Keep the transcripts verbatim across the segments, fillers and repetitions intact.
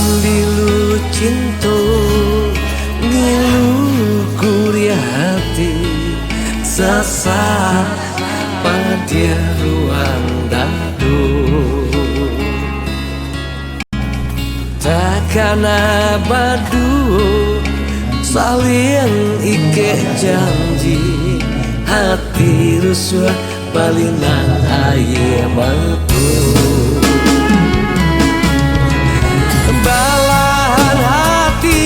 Dilu cinto, ngilu guriah hati, sasak padiah ruang dado. Takana baduo, saliang ikek janji, hati rusuah balinang aia mato. Balahan hati,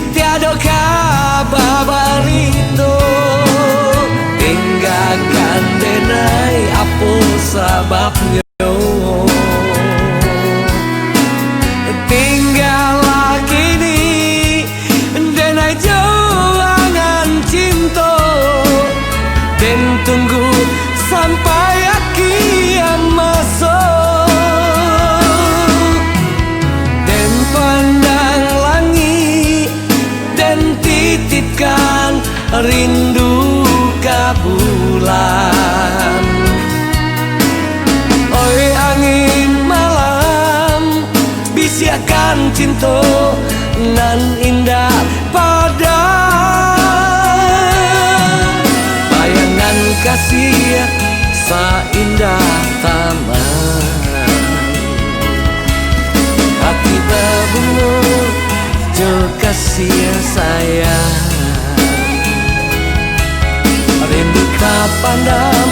tiado kaba barito, tinggakan denai, apo sababnyo? Tinggalah kini, denai jo angan cinto, den tunggu sampai akhia maso. Den pandang langik, den titipkan rindu ka bulan. Oi angin malam, bisiakkan cinto nan indah padam. Bayangan kasih saindah taman, hati babungo jo kasih sayang. Rindu tapandam,